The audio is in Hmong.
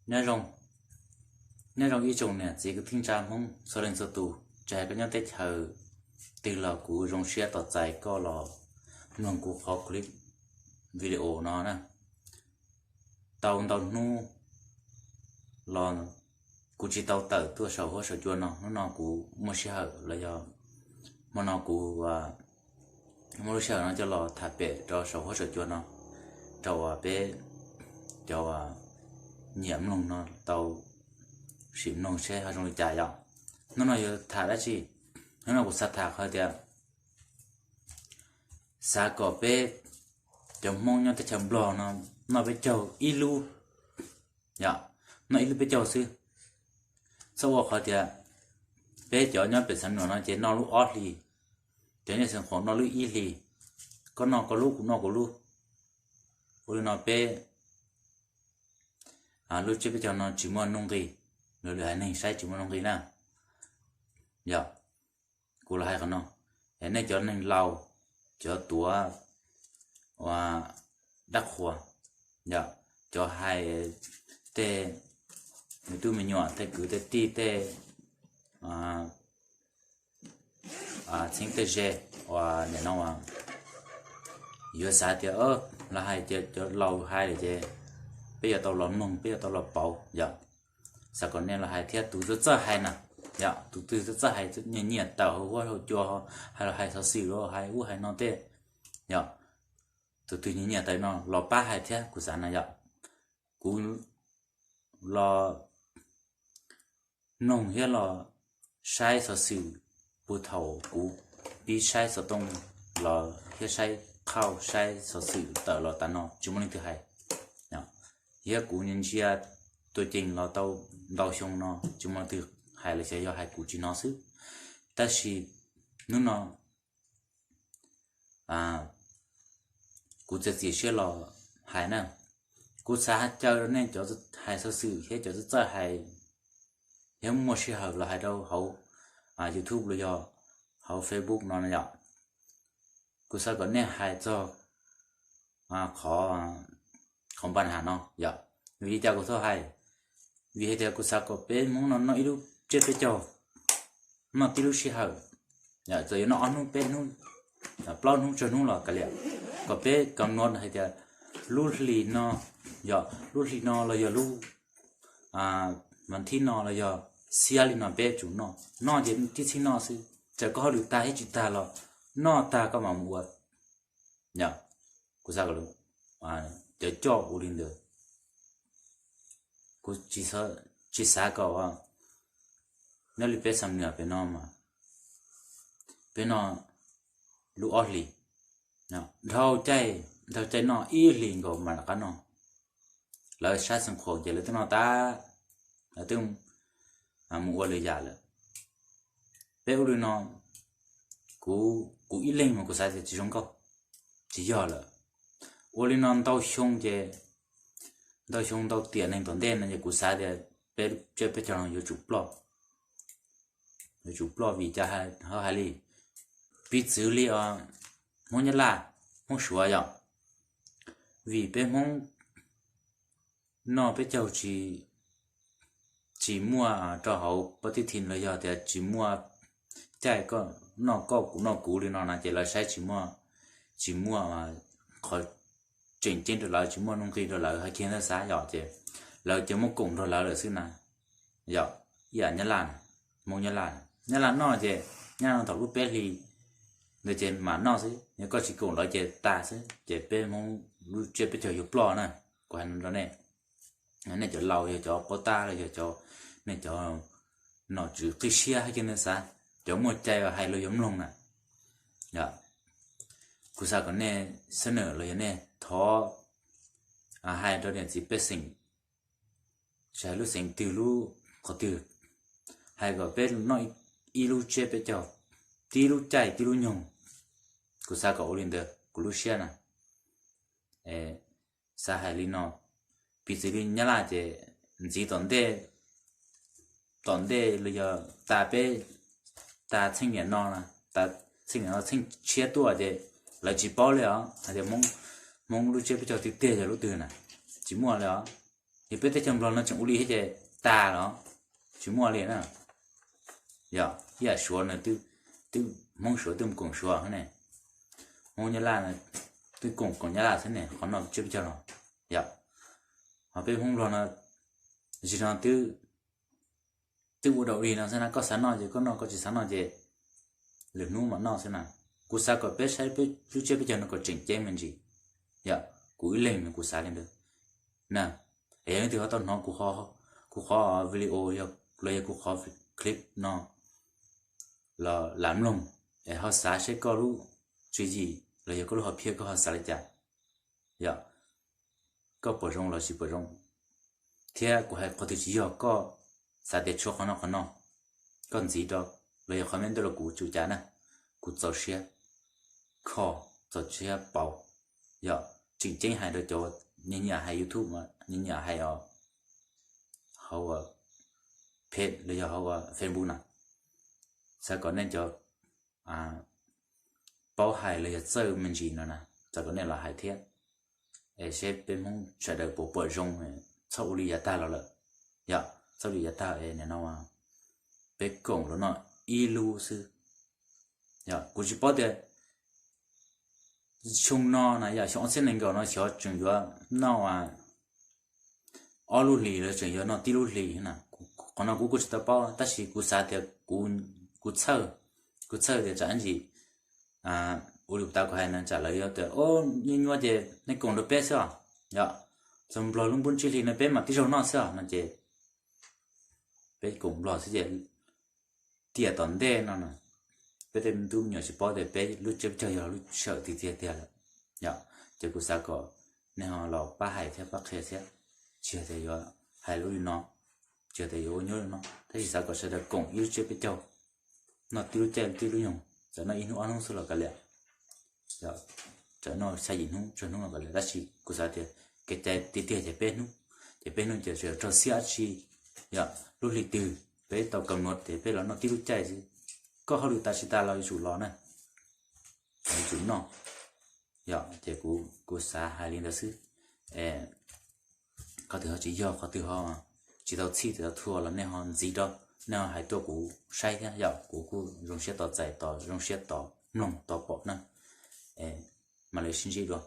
Nyob zoo ib tsoom niam txiv kwv tij neej tsa Hmoob txhua leej txhua tus, tsis hais koj nyob teb chaws twg los kuv zoo siab tos txais koj los mloog kuv qhov clip video no na. Tau ntau hnub los kuv tsis tau tawm tuaj saum huab saum cua no, hnub no kuv muaj sij hawm los yog hmo no kuv muaj lub sij hawm no coj los tham pem rau saum huab saum cua no rau uas peb cov nyiam mloog no tau sim mloog seb ho zoo li cas yom. Hnub no yuav tham dab tsi? Hnub no kuv xav tham qhov tias xav kom peb cov Hmoob nyob teb chaws Nplog no noj peb caug ib lub, yom, noj ib lub peb caug xwb. Txhob ua qhov tias peb cov nyob pem Xam Nuam no ces noj lub ob hlis, cov nyob Xeev Khuam noj lub ib hlis, koj noj koj lub kuv noj kuv lub. Ua li no peb lub tsiab peb caug no tsis muaj nuj nqis, lwm lwm haiv neeg saib tsis muaj nuj nqis na. Yog kuv los hais qhov no, nej cov neeg laus, cov tuav ua dab qhuas, yog cov hais tej me tub me nyuam tej kwv tej tij tej txheeb tej ze uas nim no yuav xav tias los hais tias cov laus hais lawm ces peb yuav tau los mloog peb yuav tau los pauv yom. Xav kom nej los hais thiab tus twg txawj hais na, yom, tus twg txawj hais nyiam nyiam tawm hauv huab hauv cua hais los hais xov xwm los hais ub hais no tej, yom, tus twg nyiam nyiam tawm no los pab hais thiab kuv xav na yom. Kuv los mloog thiab los saib xov xwm puag thaum kuv pib saib xov tooj los thiab saib qhauj saib xov xwm tawm los tas no tsis muaj leej twg hais. Thiab kuv ntsia tuaj ceeg los tau ntau xyoo no tsis muaj leej twg hais los xyov yog hais kuv tsis hnov xwb. Tab sis hnub no kuv txiav txim siab los hais na. Kuv xav caw nej cov hais xov xwm thiab cov txawj txawj hais thiab muaj sij hawm los hais rau hauv YouTube los yog hauv Facebook no yom. Kuv xav kom nej hais txog qhov, qhov npa nham no yom. Vim li cas kuv txhob hais? Vim hais tias kuv xav kom peb Hmoob no noj ib lub tsiab peb caug, noj tib lub sij hawm, txawm yuav noj ob hnub peb hnub, plaub hnub tsawg hnub los kav liam, kom peb kam nuav hais tias lub hlis no, yog lub hlis no los yog lub vas thib no los yog xiab li no peb tsum noj, noj ces tib txhij noj xwb, txawm koj hauj lwm tag thiab tsis tag los noj tag koj mam mus ua. Yog kuv xav kom cov coj ua li ntawd. Kuv tsis xav kom nyob li peb Xam Nuam pem no mas peb noj lub ob hlis, dhau caij, dhau caij noj ib hlis nkaus mam rov qab noj. Lawv sab Xeev Khuam ces lawv twb noj tag, lawv twb mus ua lwm yam lawm. Peb ua li no, kuv, kuv ib leeg mas kuv xav tias tsis zoo nkauj, tsis yog lawm. Ua li no ntau xyoo ces, ntau xyoo ntau tiam neeg tom ntej no ces kuv xav tias peb, peb, peb cov no yuav tsum ploj, yuav tsum ploj vim cas ho hais li, piv txwv li os, Hmoob Nyab Laj, Hmoob Suav yom, vim peb Hmoob noj peb caug tsis, tsis muaj rau hauv pob tib thi los yog tias tsis muaj caij koj noj koj kuv noj kuv li no na ces lawv saib tsis muaj, tsis muaj qhov tseem ceeb rau lawv, tsis muaj nuj nqis rau lawv hais kiag ntawd xav yom ces lawv ces muab koom nrog lawv lawm xwb na. Yog ib yam Nyab Laj, Hmoob Nyab Laj, Nyab Laj noj ces Nyab Laj noj thaum lub peb hlis ntawd ces mam noj xwb, yog koj tsis koom lawv ces tas xwb ces peb Hmoob lub tsiab peb caug yuav ploj na. Kuv hais no rau nej, nej cov laus yog cov paub tab los yog cov, nej cov nom tswv qib siab hais kiag ntawd xav, cov muaj cai hais los yuav mloog na. Kuv xav kom nej xab nawm los yog nej thov hais rau niam txiv pej xeem, tsis hais lub xeev twg lub qhov twg, hais kom peb noj ib lub tsiab peb caug, tib lub caij tib lub nyoog. Kuv xav kom ua li ntawd kuv lub siab na. Xav hais li no, piv txwv li Nyab Laj ces ntxiv tom ntej, tom ntej los yog tas peb, tas txheej niam no, tas txheej niam no txheej tshiab tuaj ces lawv tsis paub li os hais tias Hmoob lub tsiab peb caug tiag tiag yog lub twg na, tsis muaj li os. Yog peb teb chaws Nplog no tseem ua li thiab ces tag los tsis muaj li na. Yog ib yam Suav no, twb Hmoob Suav twb mus koom Suav ne, Hmoob Nyab Laj twb koom koom Nyab Laj xwb ne, qhov noj tsiab peb caug no. Yog, ho peb Hmoob Nplog no, zim no twb ua dau li no xwb na, koj xav noj ces koj noj, koj tsis xav noj ces lwm hnub mam noj xwb na. Kuv xav kom peb saib peb lub tsiab peb caug no kom tseem ceeb me ntsis. Yog, kuv ib leeg no kuv xav li ntawd na. Es yog leej twg ho tau hnov kuv qhov video los yog kuv qhov clip no los lam mloog, es ho xav seb koj lub tswv yim los yog koj lub hom phiaj koj ho xav li cas. Yog, koj pom zoo los tsis pom zoo, thiab kuv hais qhov twg tsis yog koj xav tias tshuav qhov no qhov no, koj ntxiv rau, los yog comment tuaj rau kuv tsum cas na, kuv txaus siab kho, txaus siab pauv. Yog, tseem ceeb hais rau cov nyiam nyiam hais YouTube, nyiam nyiam hais hauv page los yog hauv Facebook na, xav kom nej cov paub hais los yog txawj me ntsis no na, xav kom nej los hais thiab, es seb peb Hmoob sawv daws puas pom zoo, txhob ua li yav tag los lawm. Yog, txhob ua li yav tag es nim no peb koom los noj ib lub xwb. Yog, kuv tsis paub tias xyoo no na, yog xyoo ob txhiab nees nkaum no xyov tseem yuav noj ob lub hlis los tseem yuav noj tib lub hlis na. Qhov no kuv kuj tsis tau paub, tab sis kuv xav tias kuv txhawj, kuv txhawj tias tsam ib ntsis ua li kuv tas kuv hais no tsam lawv yuav tias, o, nyuaj nyuaj ces nej koom rau peb xwb os. Yog, txog Nplog lub npoob tsib hlis no peb mam tib zaug noj xwb os no ces peb koom Nplog xwb ces tiam tom ntej no na, peb tej me tub me nyuam tsis paub tias peb lub tsiab peb caug yog lub sij hawm tiag tiag tiag lawm. Yog, ces kuv xav kom nej ho los pab hais thiab pab qhia thiab, tsis yog tias yuav hais lub li no, tsis yog tias yuav ua nyuaj li no, tab sis xav kom sawv daws koom ib lub tsiab peb caug, noj tib lub caij tib lub nyoog, txawm noj ib hnub ob hnub xwb los kav liam. Yog, txawm noj xya yim hnub tsawg hnub los kav liam, tab sis kuv xav tias kev cai tiag tiag ces peb hnub, ces peb hnub ces tsis yog raug xiab dab tsi. Yog, lub hli twg peb tau kam nuav tias peb los noj tib lub caij xwb, koj hauj lwm tas tsis tas los yuav tsum los na, yuav tsum noj. Yog, ces kuv xav hais li ntawd xwb. Qhov twg ho tsis yog, qhov twg ho tsis tau txhij tsis tau thuam los nej ho ntxiv rau, nej ho hais tuaj kuv saib thiab. Yog, kuv kuj zoo siab tos txais tos zoo siab tos mloog tos pom na. Mam li sib ntsib dua.